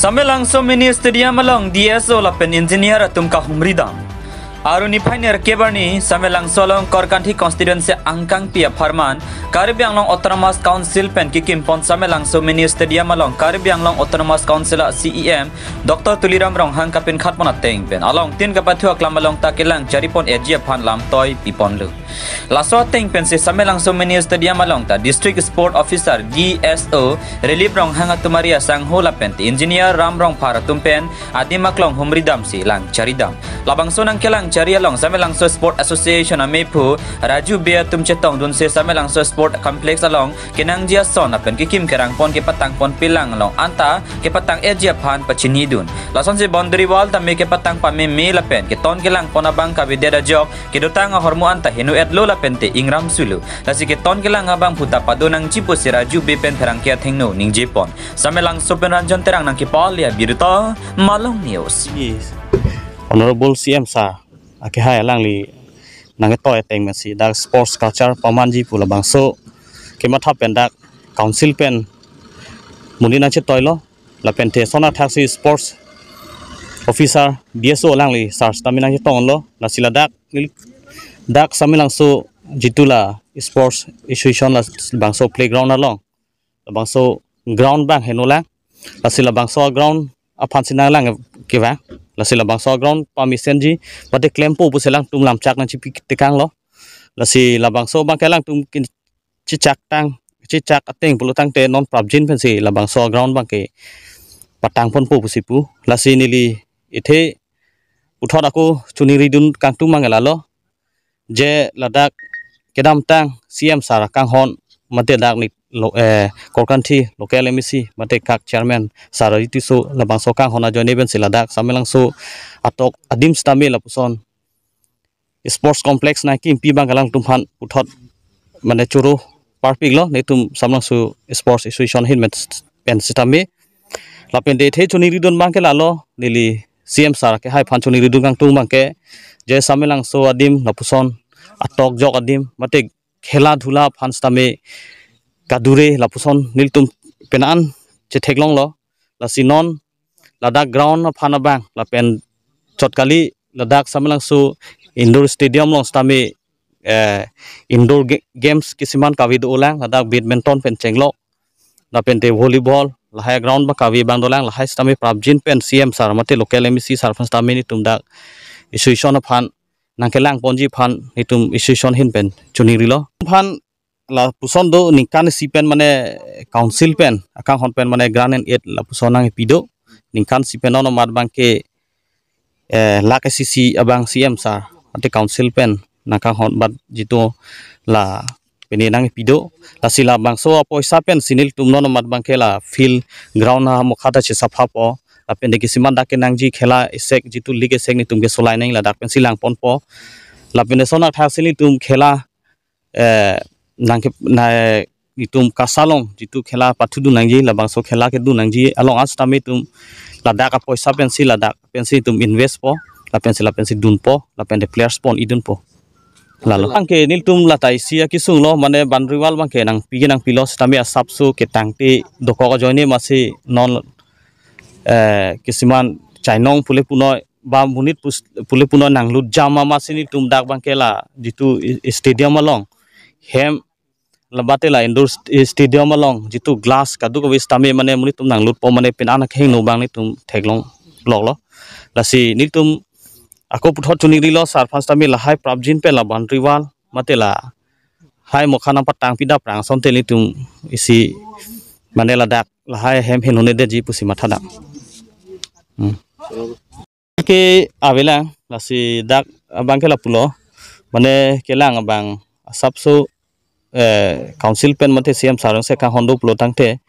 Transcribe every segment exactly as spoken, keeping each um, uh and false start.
Samelangso Mini Stadium along D S O lapen engineer atum kahumri dam. Arni niphai nerkep arni Samelangso along Korkanthi constituency angkangpi apharman Karbi Anglong Autonomous Council pen kekimpon Samelangso Mini Stadium along Karbi Anglong Autonomous Council a C E M Doctor Tuliram Ronghang kapinkhatpon ateng pen alongtin kapathu aklam along ta kelang charipon eji aphan lamtoi piponlo. Laso ateng pensi Samelangso Mini Stadium along ta District Sport Officer D S O Relief Ronghang atum ari asangho lapen te engineer Ram Rongphar atum pen adim aklong humri damsi lang chari dam. Labangso nangkelang chari along Samelangso Sport Association amephu Raju Bey atum chetongdunsi Samelangso Sport Complex along kenangji ason lapen kekim kerangpon kepatangpon pilang along anta kepatang eji aphan pachinidun. Lasonsi boundary wall tame kepatang pameme lapen keton kelangpon abang kavedet ajok kedotang ahormu anta heno-etlo lapen te ingram sulo. Lasi keton kelang abang puta pado nangji pusi Raju Bey pen pherangke athengno ningjepon. Samelangso pen Ranjan Terang nangkepale abirta Malong News. Yes. Honorable C M sir, akehai alangli nangketoi ateng pensi dak sports culture pamanji pu labangso kematha pen dak council pen monit nangchetoilo lapen te son athaksi sports officer D S O alangli sir sitame nangchetonglo. Lasi ladak neli dak Samelangso jitu la sports association labangso playground along labangso ground abang henolang. Lasi labangso ground aphansi nanglang kevang. Lasi labangso ground pamesenji mate klempo pusi alangtum lamchak nangchipi tekanglo. Lasi labangso abangke alangtum kin chichak tang, chichak ateng pulotangte non prapjin pensi labangso ground abangke patangponpo pusi pu. Lasi neli ithe puthot ako choningridun kangtung abang lalo. Je ladak kedamtang C M sir akanghon mate dak ni lo, eh, Korkanthi local M A C mate kak chairman sir Ritiso labangso kanghon ajoine pensi ladak Samelangso atok adim sitame lapuson sports complex nangkimpi abang alangtum aphan puthot mane choro parpiklo netum Samelangso Sports Association ahin pen sitame. Lapen te ithe choningridun abangke lalo, neli C M sir akehai aphan choningridun kangtung abangke je Samelangso adim lapuson atok jok adim mate khela dhula aphan sitame kadure lapuson nelitum penan chetheklonglo. Lasi non ladak ground aphan abang lapen chot kali ladak Samelangso indoor stadium along sitame, eh, indoor ga-, games kisiman kave dolang, ladak badminton pen chenglok lapen te volleyball lahai ground abang kave abang dolang. Lahai sitame prapjin pen C M sir mate local M A C sir aphan sitame netum dak association aphan nangkelangponji aphan netum association ahin pen choningrilo. Aphan lapuson do ningkan isi pen mane council pen akanghon pen mane grant and aid lapuson nangpi do. Ningkan isi pen non amat abangke, eh, lakh isi isi abang C M sir mate council pen nangkanghon bat jitu la pine nangpi do. Lasi labangso apoisa pensi nelitum non amat abangke la field ground amokha ta chesaphapo. Lapen te kisiman dak kenangji khela esek jitu league esek netum kesolai nang ladak pensi langponpo. Lapen te son athaksi netum khela, eh, nangke na netum KASA along jitu khela pathudun nangji labangso khela kedun nangji along an sitame netum ladak apoisa pensi ladak pensi netum invest po lapensi lapensi dunpo lapen te players pon idunpo. Lalo. Abangke nelitum lata isi akesunglo mane boundary wall abangke nangpi ke nangpilo sitame asapso ketangte dokok ajoine masi non, eh, kisiman chainong pule punoi ba monit pus-, pule punoi nanglut jam ama si netum dak abangke la jitu i-, i-, stadium along hem la mate la indoor st-, stadium along jitu glass kadokave sitame mane monit atum nanglutpo mane penan akhengno abang netum theklongloklo. Lasi netum ako puthot choningrilo sir aphan sitame lahai prapjin pen la boundary wall mate lahai mokha nangpatang pida prang asonte netum isi mane ladak lahai hem henone detji pusi mathadam. Hmm. Ke avelang lasi dak abangke lapulo mane kelang abang asapso, eh, council pen mate C M sir se kanghon do pulotangte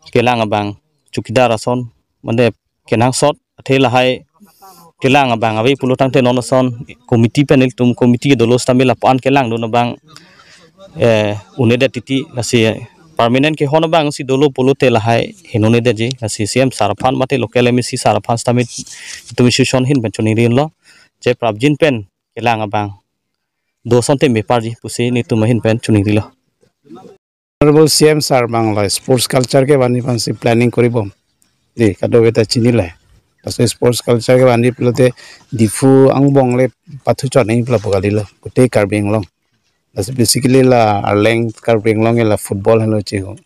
kelang abang chowkidar ason mane kenangsot athe lahai kelang abang ave pulotangte non ason committee pen nelitum committee dolo sitame lapu-an kelangdun abang, eh, une det titi lasi permanent kehon abangsi dolo pulote lahai henone detji lasi C M sir aphan mate local M A C sir aphan sitame netum association ahin pen choningrinlo je prapjin pen kelang abang do asonte meparji pusi netum ahin pen choningrilo. Honorable C M sir abang la sports culture kevan aphansi planning koribom. De, kadokave ta chinilo. Laso sports culture kevan di pulote Diphu angbong le pathu chot nangji pulo pu kalilo. Kute Karbi Anglong. Laso basically la Arleng Karbi Anglong la football henlo chiho.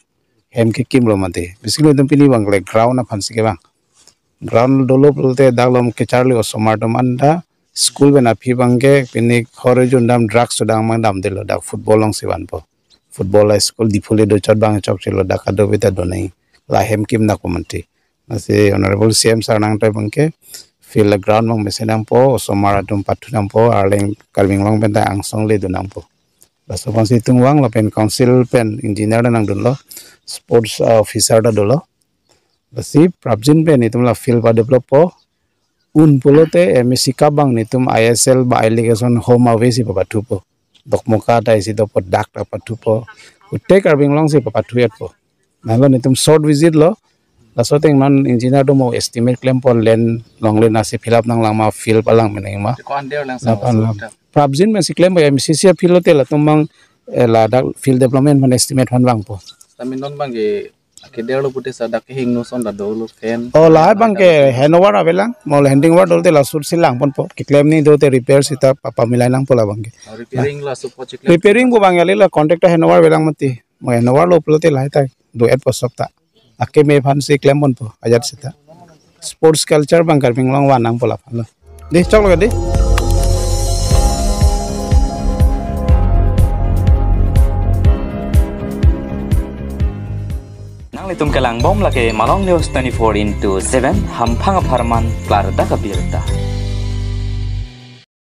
Hem kekimlo mati. Basically itum pini abang le ground aphansi kevang. Ground dolo pulote dak along kacharli osomar atum anta school pen aphi abangke pini khor jun dam drugs sudang mang damdelo, dak football alongsi vanpo. Football la school Diphu le dochot abang chokchelo, dak kadokave ta do nangji. La hem kimnakpo mati. Lasi Honorable C M sir nangtoi abangke field ground abang mesen nangpo, osomar atum pathu nangpo, Arleng Karbi Anglong pen ta angsong le do nangpo. Laso aphansi itum vang lapen council pen engineer ta nangdunlo, sports, uh, officer ta dolo. Lasi prapjin pen itum la field padeveloppo. Un pulote M A C cup abang netum I S L ba I-League ason home away si papathupo. Dokmoka ta isi dopo, dak ta pathupo. Kute Karbi Anglong si papathu-etpo. Nalo netum short visit lo. Laso ateng non engineer atum mo estimate klempo, land longle nasi fill up nanglang ma, field palang meneng ma. Ko under lang sa Lapan lang. Prapjin pensi klempo, M C C field lote latum abang, eh, ladak field development aphan estimate aphan vangpo. Kami non abangke akhei der lo pute sa dak kehingno ason ta dolo fan. Oh, lahai abangke handover avelang, mo handing over dolote laso ahut si langponpo. Keklem ni dote repair seta pa, pamilai nangpo la abangke. Repairing laso apot si klem. Repairing pu abang kali la contractor handover avelang mati. Mo handover lo pulote lahai ta do-etpo sok ta. Akeme aphansi klemponpo ajat seta. Sports culture abang Karbi Anglong van nangpo la aphanlo. De, choklo de. Nanglitum kelangbom lake Malong News twenty-four into seven, hamphang apharman klardak abirta.